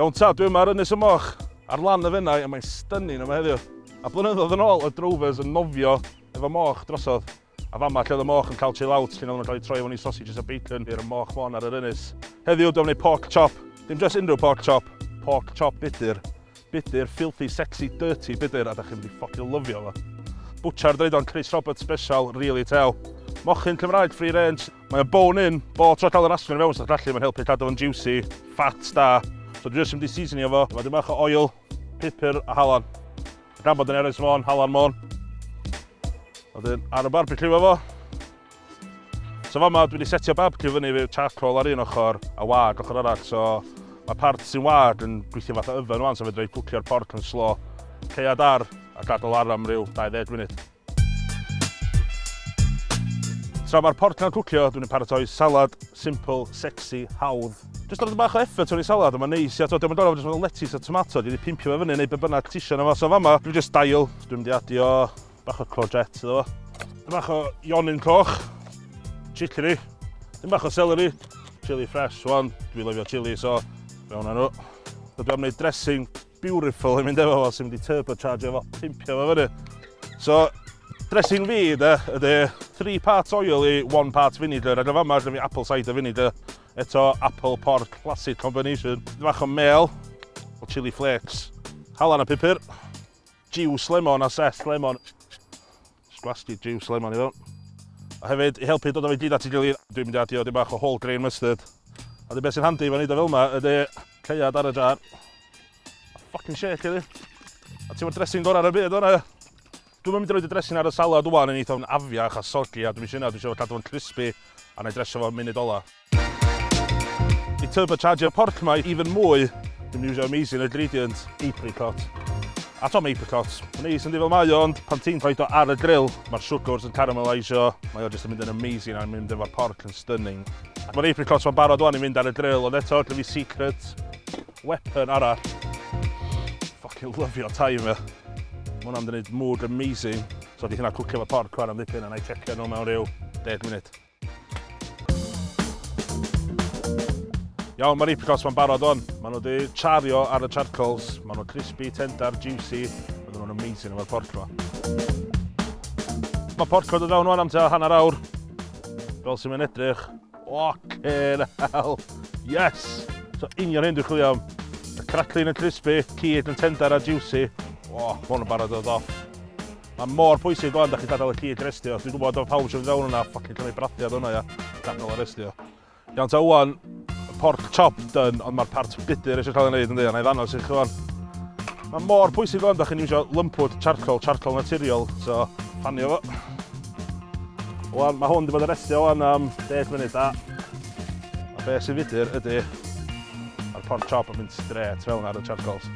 Iawn ta, dwi yma ar Ynys y Moch, ar lan y Fenai, a mae'n stunning yma heddiw. A blynyddoedd yn ôl, y drovers yn nofio efo moch drosodd. A fama lle oedd y moch yn cael chill out, lle oedden nhw'n cael eu troi fewn i sausages a bacon i'r moch môn ar yr ynys. Heddiw, dwi'n gwneud pork chop. Dim just unrhyw pork chop, pork chop budur. Budur, filthy, sexy, dirty budur, a da chi'n mynd i ffocin lyfio fo. Bwtsiar dweud o'n Chris Roberts special, really tew. Mochyn Cymraeg, free range. Mae o bone in, bo tro cael yr asgwrn i fewn, so gallu, mae'n helpu cadw fo'n juicy, fat da. So dwi jyst yn mynd i seasonio fo, efo dim bach o oil, pupur a halan. Gan bod yn Ynys Môn, halan Môn. Wedyn ar y barbecue efo. So fama dwi wedi setio barbecue fyny efo charcoal ar un ochr a wag ochr arall. So mae part sy'n wag yn gweithio fatha oven wan, so fedra i cwcio'r porc yn slo. Caead ar a gadael ar am ryw 20 munud. Tra mae'r porc yn cwcio, dwi'n paratoi salad simple, sexy, hawdd. Just rhoi bach o effort o'r salad, a mae'n neis, ia, dwi'n gorfod jyst mewn lettuce a tomato, dwi wedi pimpio fe fyny, neu be bynnag ti isio fo. So fama, dwi'n just dail, dwi'n mynd i adio bach o courgette iddo fo. Dim bach o ionyn coch, chicory, dim bach o celery, chili fresh, wan, dwi'n lyfio chili, so fewn â nhw. So dwi'n am wneud dressing beautiful yn mynd efo fo, sy'n mynd i turbocharge efo, pimpio fo fyny. So, dressing fi, de, ydy 3 parts oil i 1 part vinegar, ac yn fama, gyda fi apple cider vinegar, eto apple pork classic combination. Dim bach o mel, o chili flakes, halan a pupur, juice lemon a zest lemon. Sgwasgu juice lemon i fewn. A hefyd, i helpu dod o fe gyd at ei gilydd, dwi'n mynd i adio dim bach o whole grain mustard. A dy beth sy'n handi fan neud o fel yma ydy caead ar y jar. A fucking shake ydy. A ti'n dressing gorau ar y byd o'na. Dwi'n mynd i roed y dressing ar y salad wan yn eitha afiach a soggy, a dwi'n eisiau yna, dwi'n eisiau cadw fo'n crispy, a na i dressio fo munud ola. I turbocharge y porc ma even mwy, dwi'n mynd i amazing ingredient, apricot. A tom apricots, mae'n neis yndi fel mae o, ond pan ti'n rhoi o ar y grill, mae'r sugars yn caramelisio, mae o jyst yn mynd yn amazing a'n mynd efo'r porc yn stunning. Mae'r apricots ma'n barod wan i fynd ar y grill, ond eto, gyda fi secret weapon arall. Fucking lyfio thyme, ia. Mae hwnna'n mynd i wneud mwg amazing. So di hynna cwcio efo porc wan am ddipyn a na i checio nhw mewn rhyw 10 munud. Iawn, mae'r apricots ma'n barod o'n. Maen nhw wedi chario ar y charcoals. Maen nhw'n crispy, tender, juicy. Maen nhw'n amazing efo'r porc ma. Mae porc yn dod fewn wan am tua hanner awr. Fel sy'n mynd edrych. Fucking hell. Yes! So union hyn dwi'n chwilio am. Y crackling yn crispy, cig yn tender a juicy. O, ma' hwn yn barod o ddod off. Mae mor pwysig o'n da chi gadael y cig restio. Dwi'n gwybod o pawb sy'n mynd fewn hwnna, fucking cymryd brathiad hwnna, ia. Gadael o restio. Iawn, ta wan, pork chop done, ond mae'r part budur eisiau cael ei wneud yndi, a na i ddangos i chi wan. Mae mor pwysig o'n da chi'n iwsio lumpwood charcoal, charcoal naturiol, so ffanio fo. Wan, mae hwn wedi bod yn restio wan am 10 munud da. A be sy'n fudur ydy, mae'r pork chop yn mynd straight fewn ar y charcoals.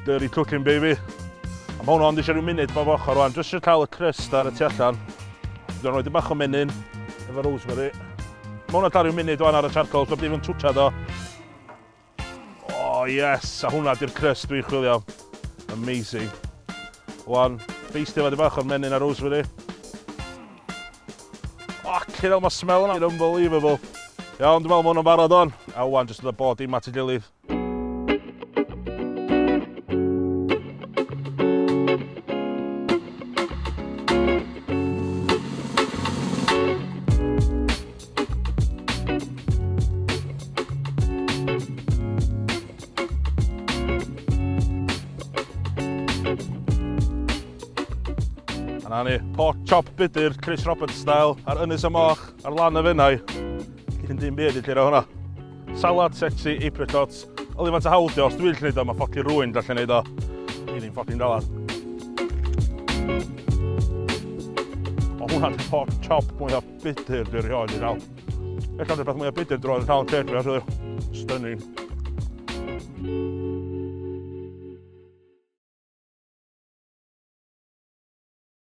Dirty cooking, baby. A mae hwn ond eisiau rhyw munud bob ochr wan, jyst eisiau cael y crust ar y tu allan. Dwi'n rhoi bach o menyn efo rosemary. Mae hwnna'n cael rhyw munud wan ar y charcoal, so ddim yn twtsiad o. Oh yes, a hwnna di'r crust dwi'n chwilio. Amazing. Wan, beistio fo bach o'r menyn a rosemary. Oh, cyn mae smell yna. Unbelievable. Iawn, dwi'n meddwl mae hwnna'n barod on. A wan, jyst dod â bod dim at ei gilydd. A na ni, pork chop budur, Chris Roberts style, ar Ynys y Moch, ar lan y Fenai. Cyn dim byd i lluro hwnna. Salad, sexy, apricots. Olifant a hawdd, os dwi'n gallu neud o, mae ffocin rwy'n gallu neud o. Ni ddim ffocin galad. O hwnna'n pork chop mwyaf budur dwi'n rhoi i gael. Ella rhywbeth mwyaf budur droed yn cael yn ceg fi, actually. Stunning.